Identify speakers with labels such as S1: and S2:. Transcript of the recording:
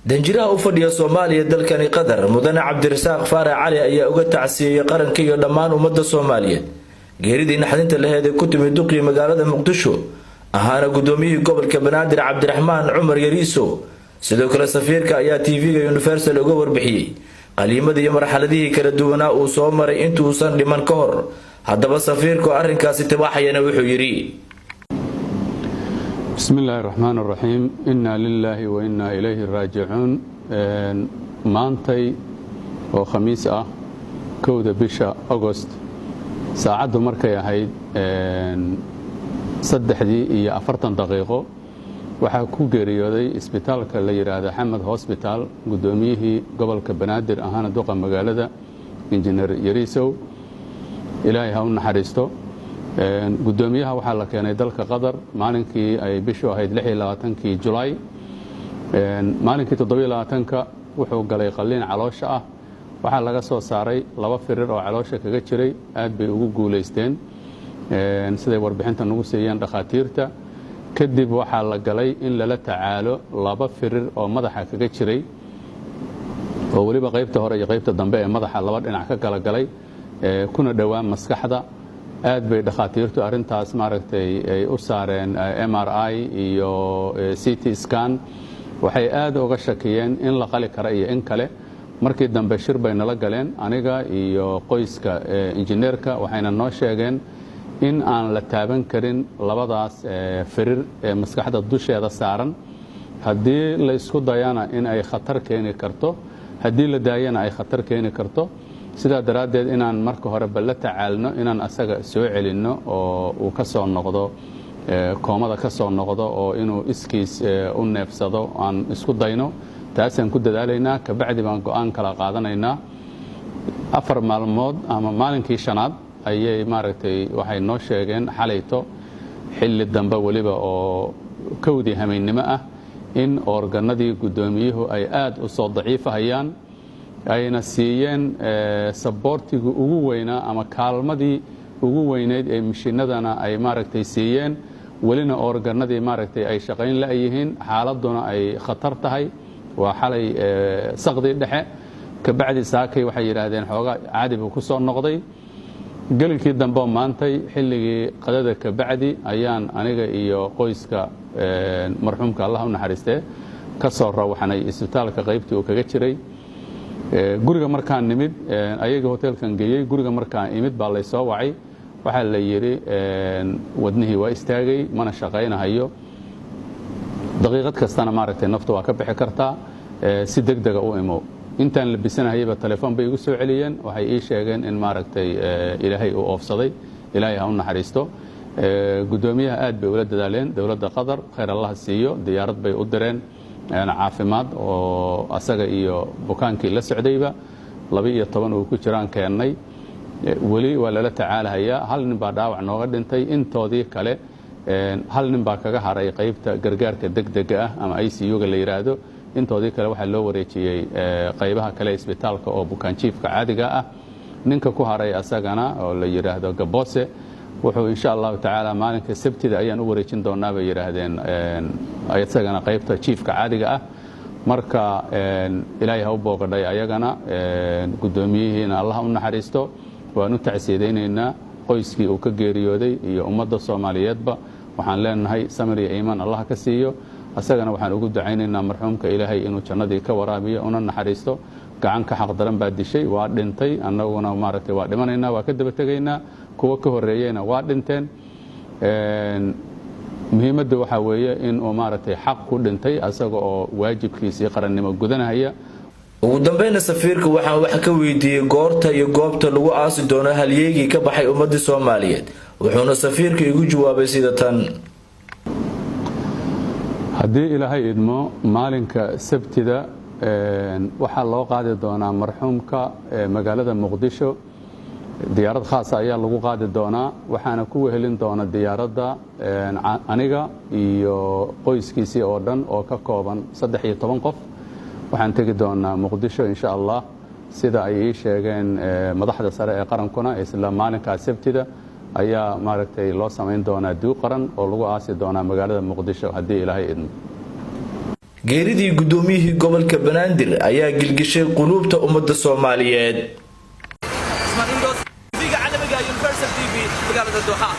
S1: Danjiraha u fadhiya Soomaaliya dalkani Qatar, mudane Cabdirasaaq Faarax Cali, ayaa uga tacsiyeeyey qaranka iyo dhammaan ummadda Soomaaliyeed geeridii naxdinta laheed ee ku timid duqii magaalada Muqdisho, ahaana gudoomiyihii gobolka Banaadir, Cabdiraxmaan Cumar Yariiso. Sidoo kale safiirka ayaa TV-ga Universal uga warbixiyey qaliimadii iyo marxaladihii kala duwanaa uu soo maray intuusan dhiman ka hor. Haddaba safiirku arrinkaasi tibaaxayana wuxuu yidhi:
S2: بسم الله الرحمن الرحيم، إنا لله وإنا إليه راجعون. Maantay oo Khamiis ah, 1-da bisha Agost, saacaddu markay ahayd 3:40, waxaa ku geeriyooday isbitaalka la yidhaahda Xamad Hospital guddoomiyihii gobolka Banaadir, ahaana duqa magaalada, Injineer Yariisow. Ilaahay ha u naxariisto. Guddoomiyaha waxaa la keenay dalka Qatar maalinkii ay bishu ahayd 26-kii Julaay. Maalinkii 27-ka wuxuu galay qalliin caloosha ah. Waxaa laga soo saaray laba firir oo caloosha kaga jiray. Aad bay ugu guulaysteen, siday warbixinta nagu siiyeen dhakhaatiirta. Kadib waxaa la galay in lala tacaalo laba firir oo madaxa kaga jiray, oo weliba qaybta hore iyo qaybta dambe ee madaxa laba dhinac ka kala galay, kuna dhowaa maskaxda. Aad bay dhakhaatiirtu arrintaas, maaragtay, ay u saareen MRI iyo CT scan. Waxay aad uga shakiyeen in la qali kara iyo in kale. Markii dambe shir bay nala galeen, aniga iyo qoyska injineerka, waxayna noo sheegeen in aan la taaban karin labadaas firir ee maskaxda dusheeda saaran. Haddii la isku dayana in ay khatar keeni karto, haddii la daayana ay khatar keeni karto. Sidaa daraaddeed inaan marka hore bal la tacaalno inaan asaga soo celinno oo uu ka soo noqdo koomada, ka soo noqdo oo inuu iskiis u neefsado aan isku dayno. Taasaan ku dadaalaynaa, kabacdi baan go'aan kala qaadanaynaa. 4 maalmood ama maalinkii shanaad ayay, maaragtay, waxay noo sheegeen xalayto xilli dambe weliba oo 1-dii hameennimo ah in organadii guddoomiyuhu ay aad u soo daciifahayaan, ayna siiyeen supportigii ugu weynaa ama kaalmadii ugu weyneyd ee mishiinadana ay, maaragtay, siiyeen. Welina organadii, maaragtay, ay shaqayn la'yihiin, xaaladduna ay khatar tahay. Waa xalay saqdii dhexe. Kabacdi saakay waxay yidhaahdeen xoogaa caadi buu ku soo noqday. Gelinkii dambeo maantay, xilligii qadada kabacdi, ayaan aniga iyo qoyska marxuumka, Allah u naxariistee, ka soo rawaxnay isbitaalka qaybtii uu kaga jiray. Guriga markaan nimid, ayaga hoteelkan geeyey, guriga markaan imid baa laysoo wacay. Waxaa la yidhi wadnihii waa istaagay, mana shaqaynahayo, daqiiqad kastana, maaragtay, naftu waa ka bixi kartaa, si deg dega u imow. Intaan labisanahayaba telefoon bay igu soo celiyeen. Waxay ii sheegeen in, maaragtay, Ilaahay uu oofsaday. Ilaahay ha u naxariisto guddoomiyaha. Aad bay ula dadaaleen dowladda Qatar, khayr Allaha siiyo. Diyaarad bay u direen caafimaad oo asaga iyo bukaankii la socdayba, 12 uu ku jiraan, keennay. Weli waa lala tacaalahayaa. Hal nin baa dhaawac nooga dhintay. Intoodii kale hal nin baa kaga haray qaybta gargaarka degdega ah ama ICU-ga la yidhaahdo. Intoodii kale waxaa loo wareejiyey qaybaha kale isbitaalka oo bukaanjiifka caadiga ah. Ninka ku haray asagana oo la yidhaahdo Gabose, wuxuu insha Allahu tacaala maalinka Sabtida ayaan u wareejin doonaa, bay yidhaahdeen, isagana qaybta jiifka caadiga ah. Marka Ilaahay ha u boogadhay ayagana, guddoomiyihiina Allah u naxariisto. Waan u tacsiyadaynaynaa qoyskii uu ka geeriyooday iyo ummadda Soomaaliyeedba. Waxaan leenahay samir iyo iimaan Allah ka siiyo. Asagana waxaan ugu ducaynaynaa marxuumka Ilaahay inuu jannadii ka waraabiyo una naxariisto. Gacan ka xaqdaran baa dishay, waa dhintay. Annaguna, maaragtay, waa dhimanaynaa, waa ka daba tegaynaa. Kuwo ka horreeyeyna waa dhinteen. Muhiimadda waxaa weeye in uu, maaragtay, xaq ku dhintay asaga oo waajibkiisii qarannimo gudanahaya.
S1: Ugu dambeyna safiirka waxaan wax ka weydiiyey goorta iyo goobta lagu aasi doono halyeygii ka baxay ummadii Soomaaliyeed, wuxuuna safiirka igu jawaabay sida tan:
S2: Haddii Ilaahay idmo, maalinka Sabtida waxaa loo qaadi doonaa marxuumka magaalada Muqdisho. Diyaarad khaasa ayaa lagu qaadi doonaa, waxaana ku wehelin doona diyaaradda aniga iyo qoyskiisii oo dhan oo ka kooban 13 qof. Waxaan tegi doonaa Muqdisho insha Allah. Sida ay ii sheegeen madaxda sare ee qarankuna, isla maalinkaa Sabtida ayaa, maaragtay, loo samayn doonaa duug qaran oo lagu aasi doonaa magaalada Muqdisho, haddii Ilaahay idmo.
S1: Geeridii guddoomiyihii gobolka Banaadir ayaa gilgishay quluubta ummadda Soomaaliyeed.
S3: TV-ga caalamiga Universal TV, magaalada Dooxa.